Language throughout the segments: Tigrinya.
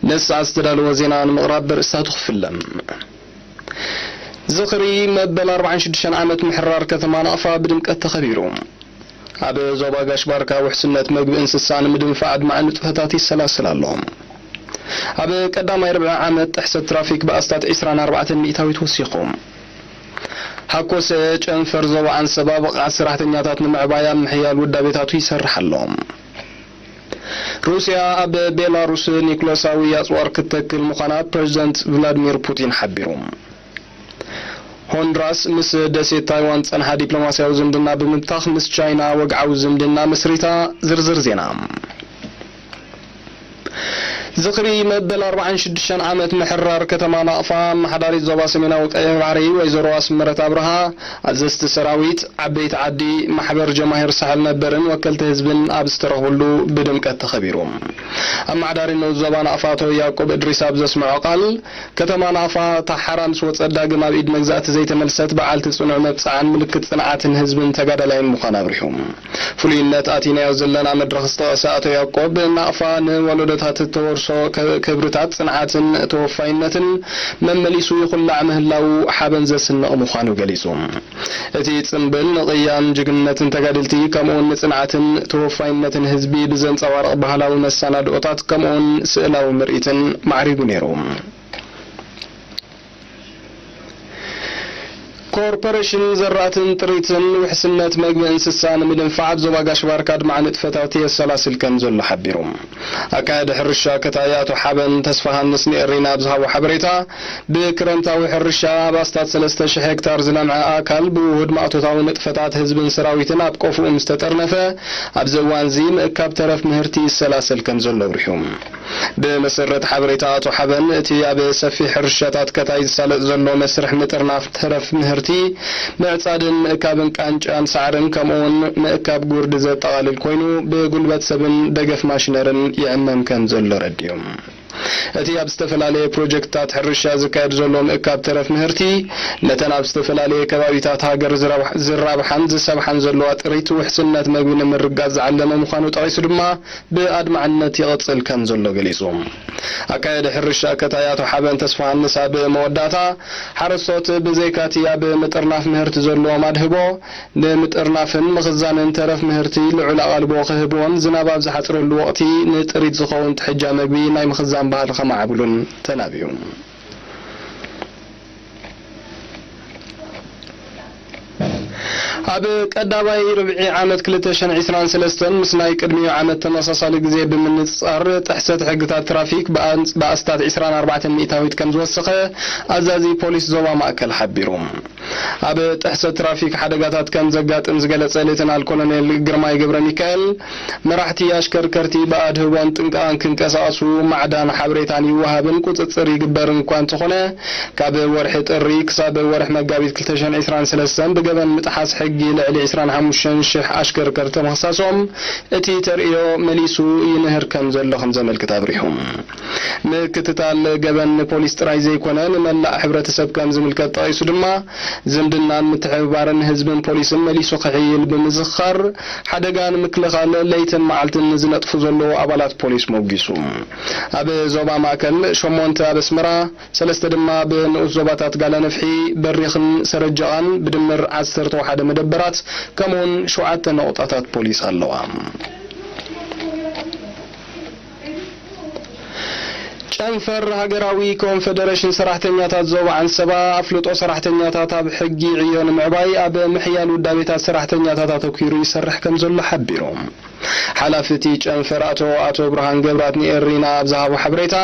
ነዚ ሰዓት ዝተዳለወ ዜና ንምቕራብ ብርእስታቱ ክፍለ። ዝኽሪ መበል ኣርባዓን ሽዱሽተን ዓመት ምሕራር ከተማ ናቕፋ ብድምቀት ተኸቢሩ። ኣብ ዞባ ጋሽ ባርካ ውሕስነት መግቢ እንስሳ ንምድንፋዕ ኣድማዒ ንጥፈታት ይሰላስል ኣሎ። ኣብ ቀዳማይ ርብዒ ዓመት ጥሕሰት ትራፊክ ብኣስታት ዕስራን ኣርባዕተን ሚእታዊት ወሲኹ። ሃኮሰ ጨንፈር ዞባ ዓንሰባ ብቕዓት ሰራሕተኛታት ንምዕባይ ኣብ ምሕያል ውዳቤታቱ ይሰርሕ ኣሎ። ሩስያ ኣብ ቤላሩስ ኒክሎሳዊ ኣጽዋር ክትተክል ምዃና ፕረዚደንት ቭላድሚር ፑቲን ሓቢሩ። ሆንድራስ ምስ ደሴት ታይዋን ጸንሓ ዲፕሎማስያዊ ዝምድና ብምብታኽ ምስ ቻይና ወግዓዊ ዝምድና መስሪታ። ዝርዝር ዜና። ዝኽሪ መበል ኣርባዓን ሽዱሽተን ዓመት ምሕራር ከተማ ናቕፋ፣ ኣመሓዳሪት ዞባ ሰሜናዊ ቀይሕ ባሕሪ ወይዘሮ ኣስመረት ኣብርሃ፣ ኣዘዝቲ ሰራዊት፣ ዓበይቲ ዓዲ፣ ማሕበር ጀማሂር ሳሕል ነበርን ወከልቲ ህዝብን ኣብ ዝተረኽብሉ ብድምቀት ተኸቢሩ። ኣመሓዳሪ ንኡስ ዞባ ናቕፋ ኣቶ ያዕቆብ እድሪስ ኣብ ዘስምዖ ቃል፣ ከተማ ናቕፋ እታ ሓራ ምስ ወጸት ዳግም ኣብ ኢድ መግዛእቲ ዘይተመልሰት በዓልቲ ጽኑዕ መብጽዓን ምልክት ጽንዓትን ህዝብን ተጋዳላይን ምዃና ኣብሪሁ። ፍሉይነት ኣቲናዮ ዘለና መድረኽ ዝጠቐሰ ኣቶ ያዕቆብ፣ ናቕፋ ንወለዶታት እተወርሶ ከ-፣ ክብርታት ጽንዓትን ተወፋይነትን መመሊሱ ይኹላዕ ምህላዉ ሓበን ዘስንቕ ምዃኑ ገሊጹ። እቲ ጽምብል ንቕያን ጅግንነትን ተጋደልቲ፣ ከምኡውን ንጽንዓትን ተወፋይነትን ህዝቢ ብዘንጸባርቕ ባህላዊ መሰናድኦታት፣ ከምኡውን ስእላዊ ምርኢትን ማዕሪጉ ነይሩ። ኮርፖሬሽን ዘራእትን ጥሪትን ውሕስነት መግቢ እንስሳ ንምድንፋዕ ኣብ ዞባ ጋሽ ባርካ ኣድማዒ ንጥፈታት የሰላስል ከም ዘሎ ሓቢሩ። ኣካያዲ ሕርሻ ከታይ ኣቶ ሓበን ተስፋሃንስ ንኤሪና ኣብ ዝሃቦ ሓበሬታ፣ ብክረምታዊ ሕርሻ ኣብ ኣስታት ሰለስተ ሽሕ ሄክታር ዝለምዐ ኣካል ብውሁድ ማእቶታዊ ንጥፈታት ህዝብን ሰራዊትን ኣብ ቆፍኡ ምስ ተጠርነፈ፣ ኣብዚ እዋንዚ ምእካብ ተረፍ ምህርቲ ይሰላሰል ከም ዘሎ ኣብሪሁ። ብመሰረት ሓበሬታ ኣቶ ሓበን፣ እቲ ኣብ ሰፊሕ ሕርሻታት ከታይ ዝሳለጥ ዘሎ መስርሕ ምጥርናፍ ተረፍ ምህርቲ፣ ምዕጻድን ምእካብን ቃንጫን ሳዕርን፣ ከምኡውን ምእካብ ጉርዲ ዘጠቓልል ኮይኑ፣ ብጉልበት ሰብን ደገፍ ማሽነርን ይዕመም ከም ዘሎ ረድዮም። እቲ ኣብ ዝተፈላለየ ፕሮጀክትታት ሕርሻ ዝካየድ ዘሎ ምእካብ ተረፍ ምህርቲ፣ ነተን ኣብ ዝተፈላለየ ከባቢታት ሃገር ዝረብሕ-፣ ዝራብሓን ዝሰብሓን ዘለዋ ጥሪት ውሕስነት መግቢ ንምርጋጽ ዝዓለመ ምዃኑ ጠቒሱ ድማ፣ ብኣድማዕነት ይቕጽል ከም ዘሎ ገሊጹ። ኣካያዲ ሕርሻ ከታይ ኣቶ ሓበን ተስፋሃንስ ኣብ መወዳእታ፣ ሓረስቶት ብዘይካቲ ኣብ ምጥርናፍ ምህርቲ ዘለዎም ኣድህቦ፣ ንምጥርናፍን ምኽዛንን ተረፍ ምህርቲ ልዑል ኣቓልቦ ክህብዎን ዝናብ ኣብ ዝሓጽረሉ ወቕቲ ንጥሪት ዝኸውን ጥሕጃ መግቢ ናይ ምኽዛን ባህሊ ከማዕብሉን ተላብዩ። ኣብ ቀዳማይ ርብዒ ዓመት ክልተ ሽሕን ዕስራን ሰለስተን ምስ ናይ ቅድሚኡ ዓመት ተመሳሳሊ ግዜ ብምንጽጻር፣ ጥሕሰት ሕግታት ትራፊክ ብኣንጽ-፣ ብኣስታት ዕስራን ኣርባዕተን ሚእታዊት ከም ዝወሰኸ ኣዛዚ ፖሊስ ዞባ ማእከል ሓቢሩ። ኣብ ጥሕሰት ትራፊክ ሓደጋታት ከም ዘጋጥም ዝገለጸ ሌተናል ኮሎኔል ግርማይ ገብረ ሚካኤል፣ መራሕቲ ኣሽከርከርቲ ብኣድህቦን ጥንቃቐን ክንቀሳቐሱ ማዕዳን ሓበሬታን ይወሃብን ቁጽጽር ይግበርን እኳ እንተኾነ፣ ካብ ወርሒ ጥሪ ክሳብ ወርሒ መጋቢት ክልተ ሽሕን ዕስራን ሰለስተን ብገበን ምጥሓስ ሕጊ ልዕሊ ዕስራን ሓሙሽተን ሽሕ ኣሽከርከርቲ ምኽሳሶም እቲ ተርእዮ መሊሱ ይንህር ከም ዘሎ ከም ዘመልክት ኣብሪሁ። ምክትታል ገበን ንፖሊስ ጥራይ ዘይኮነ ንመላእ ሕብረተሰብ ከም ዝምልከት ጠቒሱ ድማ፣ ዝምድናን ምትሕብባርን ህዝብን ፖሊስን መሊሱ ክሕይል ብምዝኽኻር፣ ሓደጋ ንምክልኻል ለይትን መዓልትን ንዝነጥፉ ዘለዉ ኣባላት ፖሊስ ሞጒሱ። ኣብ ዞባ ማእከል ሸሞንተ፣ ኣብ ኣስመራ ሰለስተ ድማ፣ ኣብ ንኡስ ዞባታት ጋላነፍሒ፣ በሪኽን ሰረጀቓን ብድምር ዓሰርተ ሓደ መደበራት ከምኡውን ሸውዓተ ነቑጣታት ፖሊስ ኣለዋ። ጨንፈር ሃገራዊ ኮንፈደሬሽን ሰራሕተኛታት ዞባ ዓንሰባ፣ ኣፍልጦ ሰራሕተኛታት ኣብ ሕጊ ዕዮ ንምዕባይ ኣብ ምሕያል ውዳቤታት ሰራሕተኛታት ኣተኲሩ ይሰርሕ ከም ዘሎ ሓቢሩ። ሓላፊ እቲ ጨንፈር ኣቶ፣ ኣቶ ብርሃን ገብራት ንኤሪና ኣብ ዝሃቦ ሓበሬታ፣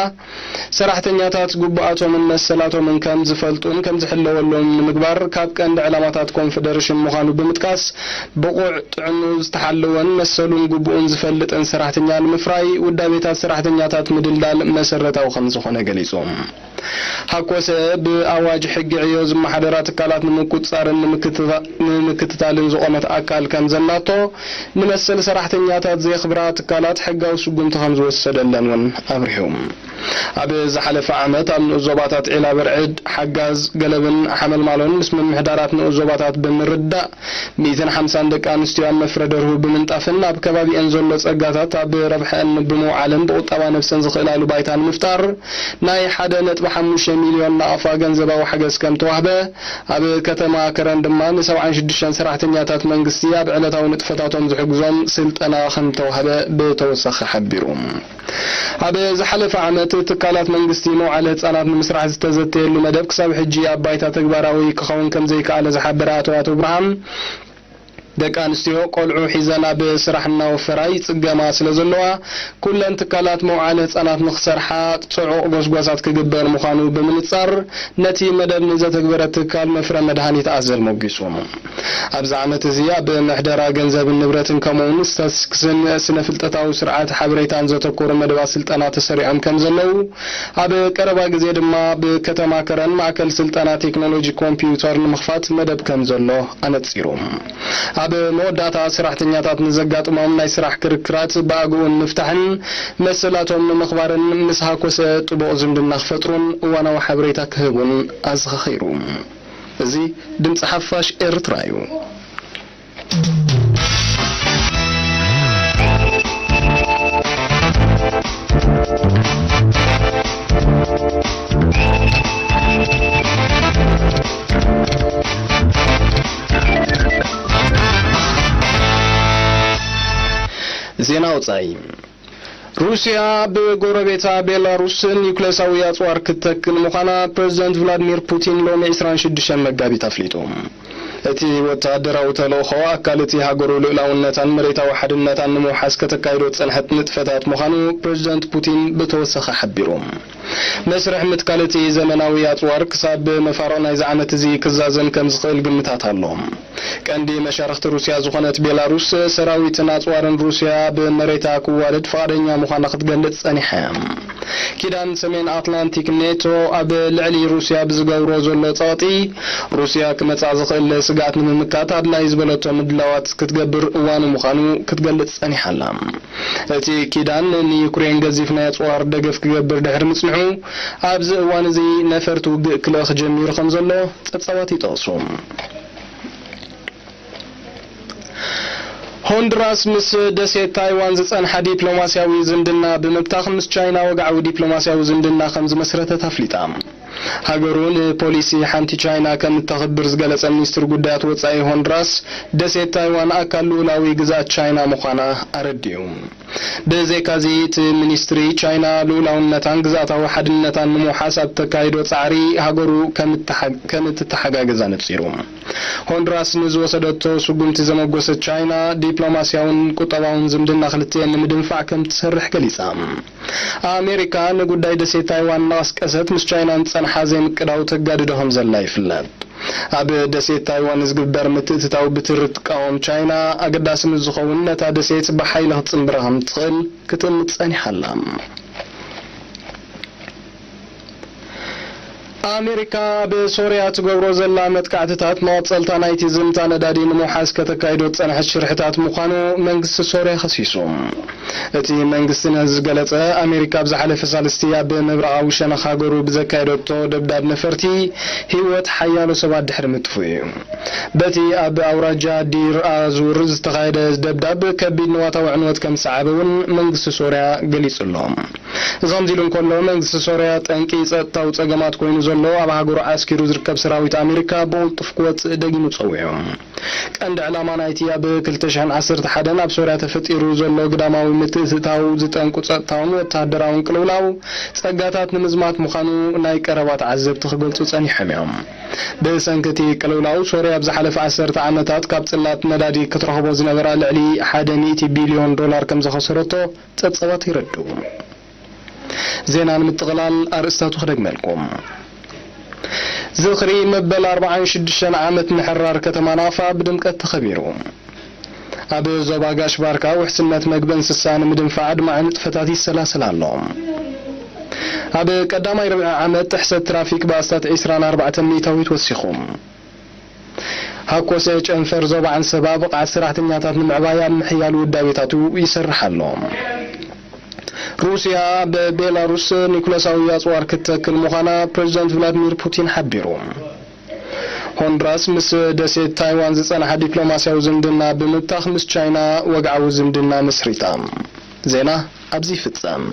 ሰራሕተኛታት ግቡኣቶምን መሰላቶምን ከም ዝፈልጡን ከም ዝሕለወሎምን ንምግባር ካብ ቀንዲ ዕላማታት ኮንፈደሬሽን ምዃኑ ብምጥቃስ፣ ብቑዕ ጥዕንኡ ዝተሓለወን መሰሉን ግቡኡን ዝፈልጥን ሰራሕተኛ ንምፍራይ ውዳቤታት ሰራሕተኛታት ምድልዳል መሰረታዊ ከም ዝኾነ ገሊጹ። ሃኮሰ ብኣዋጅ ሕጊ ዕዮ ዝመሓደራ ትካላት ንምቁጽጻርን ንምክትታ-፣ ንምክትታልን ዝቖመት ኣካል ከም ዘላቶ፣ ንመሰል ሰራሕተኛታት ዘየኽብራ ትካላት ሕጋዊ ስጉምቲ ከም ዝወሰደለን እውን ኣብሪሁ። ኣብ ዝሓለፈ ዓመት ኣብ ንኡስ ዞባታት ዒላ ብርዕድ፣ ሓጋዝ፣ ገለብን ሓመልማሎን ምስ ምምሕዳራት ንኡስ ዞባታት ብምርድዳእ፣ ሚእትን ሓምሳን ደቂ ኣንስትዮ ኣብ መፍረ ደርሁ ብምንጣፍን ኣብ ከባቢአን ዘሎ ጸጋታት ኣብ ረብሐአን ብምውዓልን ብቁጠባ ነብሰን ዝኽእላሉ ባይታ ንምፍጣር ናይ ሓደ ነጥቢ ሓሙሽተ ሚልዮን ናቕፋ ገንዘባዊ ሓገዝ ከም ተዋህበ፣ ኣብ ከተማ ከረን ድማ ንሰብዓን ሽዱሽተን ሰራሕተኛታት መንግስቲ ኣብ ዕለታዊ ንጥፈታቶም ዝሕግዞም ስልጠና ከም ተዋህበ ብተወሳኺ ሓቢሩ። ኣብ ዝሓለፈ ዓመት ትካላት መንግስቲ መውዓሊ ህጻናት ንምስራሕ ዝተዘተየሉ መደብ ክሳብ ሕጂ ኣብ ባይታ ተግባራዊ ክኸውን ከም ዘይከኣለ ዝሓበረ ኣቶ ኣቶ ብርሃን፣ ደቂ ኣንስትዮ ቆልዑ ሒዘን ኣብ ስራሕ እናወፈራ ይጽገማ ስለ ዘለዋ፣ ኩለን ትካላት መውዓሊ ህጻናት ንኽሰርሓ ጽዑቕ ጎስጓሳት ክግበር ምዃኑ ብምንጻር፣ ነቲ መደብ ንዘተግበረ ትካል መፍረ መድሃኒት ኣዘል ሞጊሱ። ኣብዚ ዓመት እዚ ኣብ ምሕደራ ገንዘብን ንብረትን ከምኡውን ስታትስቲክስን ስነ ፍልጠታዊ ስርዓት ሓበሬታን ዘተኮሩ መደባት ስልጠና ተሰሪዖም ከም ዘለዉ፣ ኣብ ቀረባ ግዜ ድማ ብከተማ ከረን ማእከል ስልጠና ቴክኖሎጂ ኮምፒውተር ንምኽፋት መደብ ከም ዘሎ ኣነጺሩ። ኣብ መወዳእታ፣ ሰራሕተኛታት ንዘጋጥሞም ናይ ስራሕ ክርክራት ብኣግኡ ንምፍታሕን መሰላቶም ንምኽባርን ምስ ሃኮሰ ጥቡቕ ዝምድና ክፈጥሩን እዋናዊ ሓበሬታ ክህቡን ኣዘኻኺሩ። እዚ ድምጺ ሓፋሽ ኤርትራ እዩ። ዜና ወጻኢ። ሩስያ ብጎረቤታ ቤላሩስ ኒውክለሳዊ ኣጽዋር ክትተክል ምዃና ፕረዚደንት ቭላድሚር ፑቲን ሎሚ ዕስራን ሽዱሽተን መጋቢት ኣፍሊጡ። እቲ ወተሃደራዊ ተልእኾ ኣካል እቲ ሃገሩ ልኡላውነታን መሬታዊ ሓድነታን ንምውሓስ ከተካይዶ ዝጸንሐት ንጥፈታት ምዃኑ ፕረዚደንት ፑቲን ብተወሳኺ ሓቢሩ። መስርሕ ምትካል እቲ ዘመናዊ ኣጽዋር ክሳብ መፋርቕ ናይዚ ዓመት እዚ ክዛዘም ከም ዝኽእል ግምታት ኣሎ። ቀንዲ መሻርኽቲ ሩስያ ዝኾነት ቤላሩስ፣ ሰራዊትን ኣጽዋርን ሩስያ ብመሬታ ክዋደድ ፍቓደኛ ምዃና ክትገልጽ ጸኒሓ እያ። ኪዳን ሰሜን ኣትላንቲክ ኔቶ ኣብ ልዕሊ ሩስያ ብዝገብሮ ዘሎ ጸቕጢ፣ ሩስያ ክመጽኣ ዝኽእል ስግኣት ንምምካት ኣድላዪ ዝበለቶ ምድላዋት ክትገብር እዋኑ ምዃኑ ክትገልጽ ጸኒሓ ኣላ። እቲ ኪዳን ንዩክሬን ገዚፍ ናይ ኣጽዋር ደገፍ ክገብር ድሕሪ ምጽንሑ፣ ኣብዚ እዋን እዚ ነፈርቲ ውግእ ክልእኽ ጀሚሩ ከም ዘሎ ጸብጻባት ይጠቕሱ። ሆንዱራስ ምስ ደሴት ታይዋን ዝጸንሓ ዲፕሎማስያዊ ዝምድና ብምብታኽ፣ ምስ ቻይና ወግዓዊ ዲፕሎማስያዊ ዝምድና ከም ዝመስረተት ኣፍሊጣ። ሃገሩ ንፖሊሲ ሓንቲ ቻይና ከም እተኽብር ዝገለጸ ሚኒስትር ጉዳያት ወጻኢ ሆንዱራስ፣ ደሴት ታይዋን ኣካል ልኡላዊ ግዝኣት ቻይና ምዃና ኣረዲኡ። ብዘይካዚ፣ እቲ ሚኒስትሪ፣ ቻይና ልኡላውነታን ግዝኣታዊ ሓድነታን ንምውሓስ ኣብ ተካይዶ ጻዕሪ ሃገሩ ከም እተሓ-፣ ከም እትተሓጋገዝ ኣነጺሩ። ሆንዱራስ ንዝወሰደቶ ስጉምቲ ዘመጎሰት ቻይና፣ ዲፕሎማስያውን ቁጠባውን ዝምድና ክልቲኤን ንምድንፋዕ ከም ትሰርሕ ገሊጻ። ኣሜሪካ ንጉዳይ ደሴት ታይዋን እናቐስቀሰት ምስ ቻይና ንጸንሓ ዘይምቅዳው ተጋድዶ ከም ዘላ ይፍለጥ። ኣብ ደሴት ታይዋን ዝግበር ምትእትታው ብትሪ ትቃወም ቻይና፣ ኣገዳሲ ምስ ዝኸውን ነታ ደሴት ብሓይሊ ክትጽንብራ ከም ትኽእል ክትእምት ጸኒሓ ኣላ። ኣሜሪካ ኣብ ሶርያ ትገብሮ ዘላ መጥቃዕትታት መቐጸልታ ናይቲ ዝምታ ነዳዲ ንምውሓስ ከተካይዶ ዝጸንሐት ሽርሕታት ምዃኑ መንግስቲ ሶርያ ከሲሱ። እቲ መንግስቲ ነዚ ዝገለጸ፣ ኣሜሪካ ኣብ ዝሓለፈ ሳልስቲ ኣብ ምብራቓዊ ሸነኽ ሃገሩ ብዘካየደቶ ደብዳብ ነፈርቲ ህይወት ሓያሎ ሰባት ድሕሪ ምጥፍኡ እዩ። በቲ ኣብ ኣውራጃ ዲር ኣዙር ዝተኻየደ ደብዳብ ከቢድ ንዋታዊ ዕንወት ከም ዝሰዓበ እውን መንግስቲ ሶርያ ገሊጹ ኣሎ። እዚ ከምዚ ኢሉ እንከሎ፣ መንግስቲ ሶርያ ጠንቂ ጸጥታዊ ጸገማት ኮይኑ ዘሎ ኣብ ሃገሩ ዓስኪሩ ዝርከብ ሰራዊት ኣሜሪካ ብቕልጡፍ ክወጽእ ደጊሙ ጸዊዑ። ቀንዲ ዕላማ ናይቲ ኣብ ክልተ ሽሕን ዓሰርተ ሓደን ኣብ ሶርያ ተፈጢሩ ዘሎ ግዳማዊ ምትእትታው ዝጠንቁ ጸጥታውን ወተሃደራውን ቅልውላው ጸጋታት ንምዝማት ምዃኑ ናይ ቀረባ ተዓዘብቲ ክገልጹ ጸኒሖም እዮም። ብሰንኪ እቲ ቅልውላው፣ ሶርያ ኣብ ዝሓለፈ ዓሰርተ ዓመታት ካብ ጽላት ነዳዲ ክትረኽቦ ዝነበራ ልዕሊ ሓደ ሚእቲ ቢልዮን ዶላር ከም ዘኸሰረቶ ጸብጻባት የረድኡ። ዜና ንምጥቕላል ኣርእስታቱ ክደግመልኩም። ዝኽሪ መበል ኣርባዓን ሽዱሽተን ዓመት ምሕራር ከተማ ናቕፋ ብድምቀት ተኸቢሩ። ኣብ ዞባ ጋሽ ባርካ ውሕስነት መግቢ እንስሳ ንምድንፋዕ ኣድማዒ ንጥፈታት ይሰላሰል ኣሎ። ኣብ ቀዳማይ ርብዒ ዓመት ጥሕሰት ትራፊክ ብኣስታት ዕስራን ኣርባዕተን ሚእታዊት ወሲኹ። ሃኮሰ ጨንፈር ዞባ ዓንሰባ ብቕዓት ሰራሕተኛታት ንምዕባይ ኣብ ምሕያል ውዳቤታቱ ይሰርሕ ኣሎ። ሩስያ ብቤላሩስ ኒኩለሳዊ ኣጽዋር ክትተክል ምዃና ፕሬዚደንት ቭላድሚር ፑቲን ሓቢሩ። ሆንዱራስ ምስ ደሴት ታይዋን ዝጸንሓ ዲፕሎማስያዊ ዝምድና ብምብታኽ ምስ ቻይና ወግዓዊ ዝምድና መስሪታ። ዜና ኣብዚ ይፍጸም።